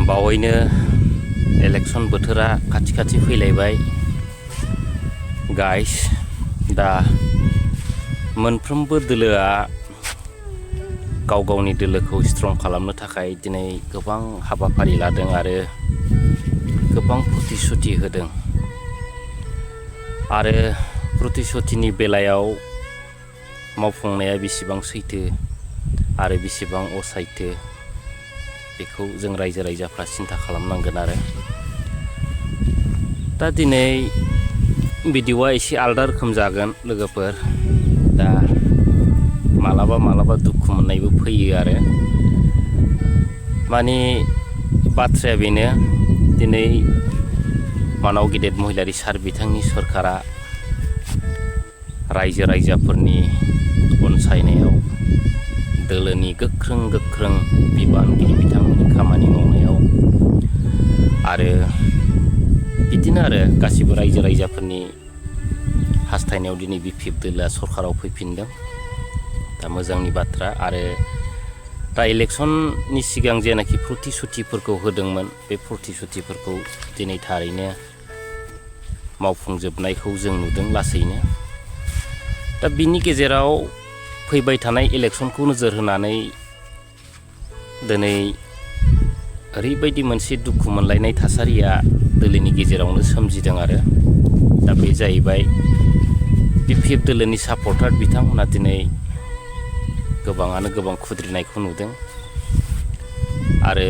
बावैनो इलेक्शन बोथोरा खाथि फैलायबाय गाइस दा मोनफ्रोमबो दोलोआ गाव गावनि दोलोखौ स्ट्रं खालामनो थाखाय दिनै गोबां हाबाफारि लादों आरो गोबां प्रतिश्रुति होदों आरो प्रतिश्रुतिनि बेलायाव मावफुंनाया बेसेबां सैथो आरो बेसेबां असैथो बेखौ जों रायजो राजाफ्रा सिन्था खालामनांगोन आरो दा दिनै भिडिअआ एसे आलदा रोखोम जागोन लोगोफोर दा मालाबा दुखु मोननायबो फैयो आरो माने बाथ्राया बेनो दिनै मानाव गेदेर महिलारि सार बिथांनि सरकारा रायजो राजाफोरनि अनसायनायाव दोलोनि गोख्रों बिबानगिरि बिथांमोननि खामानि मावनायाव आरो बिदिनो आरो गासिबो रायजो राजाफोरनि हास्थायनायाव दिनै BPF दोलोआ सरकाराव फैफिनदों दा मोजांनि बाथ्रा आरो दा इलेक्शननि सिगां जेनाखि प्रतिश्रुतिफोरखौ होदोंमोन बे प्रतिश्रुतिफोरखौ दिनै थारैनो मावफुंजोबनायखौ जों नुदों लासैनो दा बिनि गेजेराव फैबाय थानाय इलेक्शनखौ नोजोर होनानै दिनै ओरैबायदि मोनसे दुखु मोनलायनाय थासारिया दोलोनि गेजेरावनो सोमजिदों आरो दा बे जाहैबाय BPF दोलोनि सापर्टार बिथांमोना दिनै गोबाङानो गोबां खुद्रिनायखौ नुदों आरो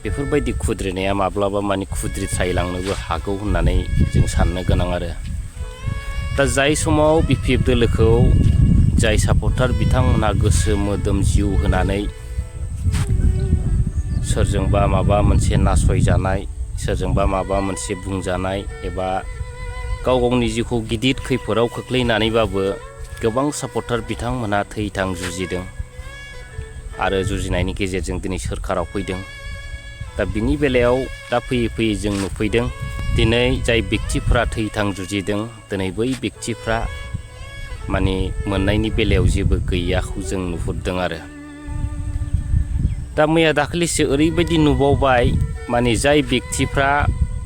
बेफोरबायदि खुद्रिनाया माब्लाबा माने खुद्रिथायलांनोबो हागौ होननानै जों साननो गोनां आरो दा जाय समाव BPF दोलोखौ जाय सापर्टार बिथांमोनहा गोसो मोदोम जिउ होनानै सोरजोंबा माबा मोनसे नासयजानाय सोरजोंबा माबा मोनसे बुंजानाय एबा गाव गावनि जिउखौ गिदिर खैफोदाव खोख्लैनानैबाबो गोबां सापर्टार बिथांमोनहा थैथां जुजिदों आरो जुजिनायनि गेजेरजों दिनै सोरखाराव फैदों दा बिनि बेलायाव दा फैयै जों नुफैदों दिनै जाय व्यक्तिफ्रा थैथां जुजिदों दिनै बै व्यक्तिफ्रा माने मोननायनि बेलायाव जेबो गैयाखौ जों नुहुरदों आरो दा मैया दाखालिसो ओरैबायदि नुबावबाय माने जाय व्यक्तिफ्रा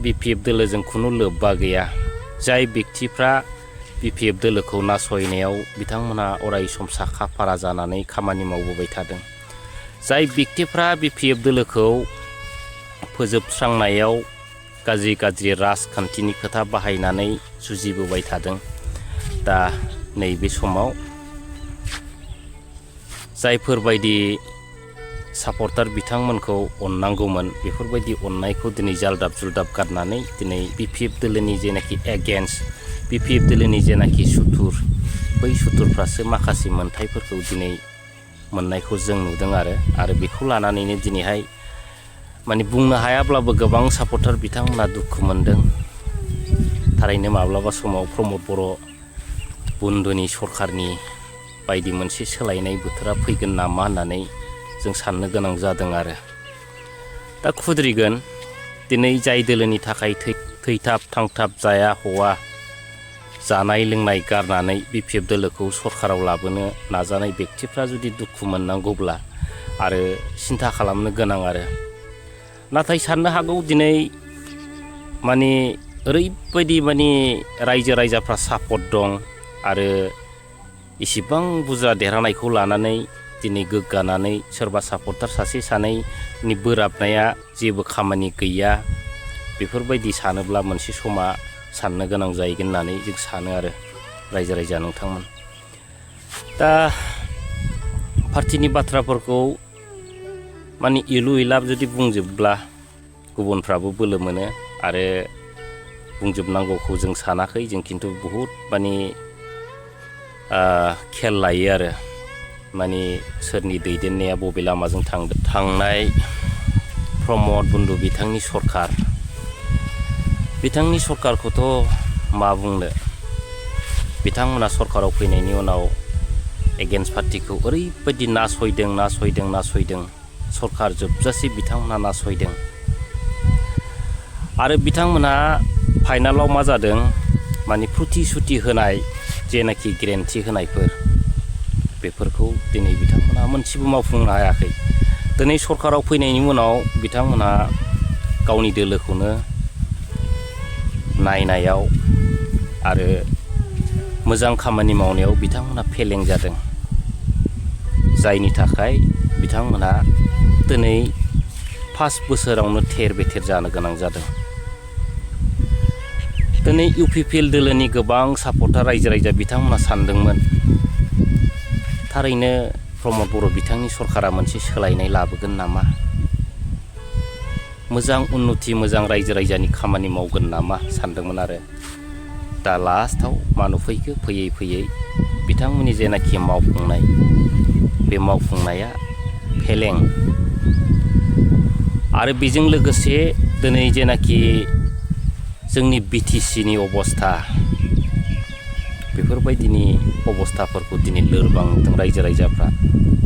BPF दोलोजों खुनु लोब्बा गैया जाय व्यक्तिफ्रा BPF दोलोखौ नासयनायाव बिथांमोनहा अराय सम साखा फारा जानानै खामानि मावबोबाय थादों जाय व्यक्तिफ्रा BPF दोलोखौ फोजोबस्रांनायाव गाज्रि राजखान्थिनि खोथा बाहायनानै जुजिबोबाय थादों दा नैबे समाव जायफोरबायदि सापर्टार बिथांमोनखौ अननांगौमोन बेफोरबायदि अननायखौ दिनै जालदाब जुलदाब गारनानै दिनै BPF दोलोनि जेनाखि एगेन्स्ट BPF दोलोनि जेनाखि सुथुर बै सुथुरफ्रासो माखासे मोनथायफोरखौ दिनै मोननायखौ जों नुदों आरो बेखौ लानानैनो दिनैहाय माने बुंनो हायाब्लाबो गोबां सापर्टार बिथांमोना दुखु मोनदों थारैनो माब्लाबा समाव प्रमद बर' बन्दुनि सरकारनि बायदि मोनसे सोलायनाय बोथोरा फैगोन नामा होननानै जों साननो गोनां जादों आरो दा खुद्रिगोन दिनै जाय दोलोनि थाखाय थैथाब थांथाब जाया हौवा जानाय लोंनाय गारनानै BPF दोलोखौ सरकाराव लाबोनो नाजानाय व्यक्तिफ्रा जुदि दुखु मोननांगौब्ला आरो सिन्था खालामनो गोनां आरो नाथाय साननो हागौ दिनै माने ओरैबायदि माने रायजो राजाफ्रा सापर्ट दं आरो इसिबां बुरजा देरहानायखौ लानानै दिनै गोग्गानानै सोरबा सापर्टार सासे सानैनि बोराबनाया जेबो खामानि गैया बेफोरबायदि सानोब्ला मोनसे समा साननो गोनां जाहैगोन होननानै जों सानो आरो रायजो राजा नोंथांमोन दा पार्टिनि बाथ्राफोरखौ माने इलु इलाब जुदि बुंजोबब्ला गुबुनफ्राबो बोलो मोनो आरो बुंजोबनांगौखौ जों सानाखै जों खिन्थु बहुद माने खेल लायो आरो माने सोरनि दैदेननाया बबे लामाजों थांनाय प्रमद बन्दु बिथांनि सरकारखौथ' मा बुंनो बिथांमोना सरकाराव फैनायनि उनाव एगेन्स्ट पार्टिखौ ओरैबायदि नासयदों सरकार जोबजासे बिथांमोना नासयदों आरो बिथांमोना फाइनालाव मा जादों माने प्रतिश्रुति होनाय जेनाखि गेरेन्टि होनायफोर बेफोरखौ दिनै बिथांमोना मोनसेबो मावफुंनो हायाखै दिनै सरकाराव फैनायनि उनाव बिथांमोनहा गावनि दोलोखौनो नायनायाव आरो मोजां खामानि मावनायाव बिथांमोनहा फेलें जादों, जायनि थाखाय बिथांमोनहा दिनै 5 बोसोरावनो थेर बेथेर जानो गोनां जादों। दिनै UPPL दोलोनि गोबां सापर्टार रायजो राजा बिथांमोनहा सानदोंमोन थारैनो प्रमद बर' बिथांनि सरकारा मोनसे सोलायनाय लाबोगोन नामा, मोजां उन्नति मोजां रायजो राजानि खामानि मावगोन नामा सानदोंमोन। आरो दा लास्टाव मा नुफैखो, फैयै फैयै बिथांमोननि जेनाखि मावफुंनाय बे मावफुंनाया फेलें। आरो बेजों लोगोसे दिनै जेनाखि जोंनि BTCनि अबस्था, बेफोरबायदिनि अबस्थाफोरखौ दिनै लोरबां नुदों रायजो राजाफ्रा।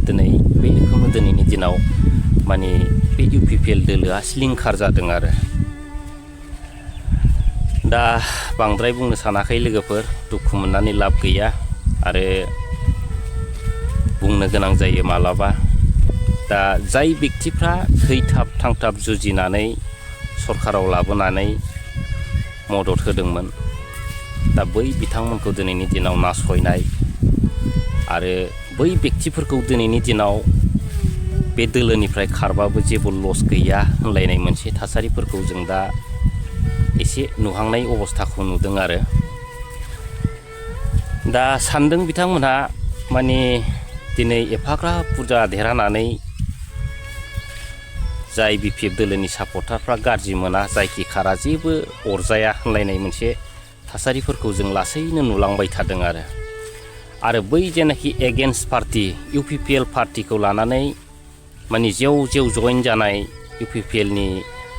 दिनै बे रोखोमनो दिनैनि दिनाव माने बे UPPL दोलोआ सिलिंखार जादों। आरो दा बांद्राय बुंनो सानाखै लोगोफोर, दुखु मोननानै लाब गैया आरो बुंनो गोनां जायो मालाबा। दा जाय बेक्तिफ्रा थैथाब थांथाब जुजिनानै सरकाराव लाबोनानै मदद होदोंमोन, दा बै बिथांमोनखौ दिनैनि दिनाव नासयनाय आरो बै बेक्तिफोरखौ दिनैनि दिनाव बे दोलोनिफ्राय खारबाबो जेबो लस गैया होनलायनाय मोनसे थासारिफोरखौ जों दा एसे नुहांनाय अबस्थाखौ नुदों। आरो दा सानदों बिथांमोनहा माने दिनै एफाग्राब बुरजा देरहानानै जाय BPF दोलोनि सापर्टारफ्रा गाज्रि मोना, जायखि खारा जेबो अरजाया होनलायनाय मोनसे थासारिफोरखौ जों लासैनो नुलांबाय थादों। आरो बै जेनाखि एगेन्स्ट पार्टि UPPL पार्टिखौ लानानै माने जेव जेव जइन जानाय UPPLनि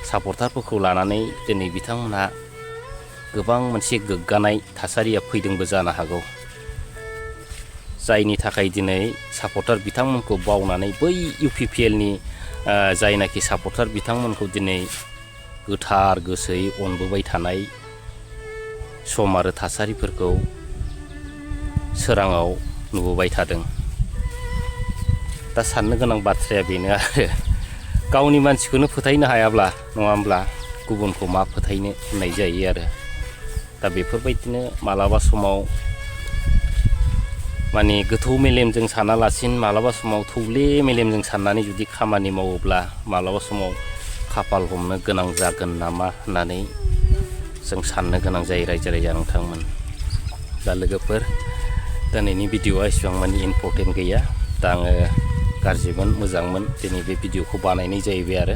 सापर्टारफोरखौ लानानै दिनै बिथांमोनहा गोबां मोनसे गोग्गानाय थासारिया फैदोंबो जानो हागौ, जायनि थाखाय दिनै सापर्टार बिथांमोनखौ बावनानै बै UPPLनि जायनाखि सापर्टार बिथांमोनखौ दिनै गोथार गोसोयै अनबोबाय थानाय सम आरो थासारिफोरखौ सोराङाव नुबोबाय थादों। दा साननो गोनां बाथ्राया बेनो, आरो गावनि मानसिखौनो फोथायनो हायाब्ला नङा होमब्ला गुबुनखौ मा फोथायनो होननाय जायो। आरो दा बेफोरबायदिनो मालाबा समाव माने गोथौ मेलेमजों सानालासिनो मालाबा समाव थौले मेलेमजों साननानै जुदि खामानि मावोब्ला मालाबा समाव खाफाल हमनो गोनां जागोन नामा होननानै जों साननो गोनां जायो रायजो राजा नोंथांमोन। दा लोगोफोर, दिनैनि भिडिअआ एसेबां मानि इम्परटेन्ट गैया, दा आङो गाज्रिमोन मोजांमोन दिनै बे भिडिअखौ बानायनाय जाहैबाय। आरो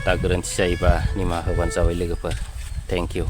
दा गोरोन्थि जायोबा निमाहा होबानो जाबाय लोगोफोर। Thank you.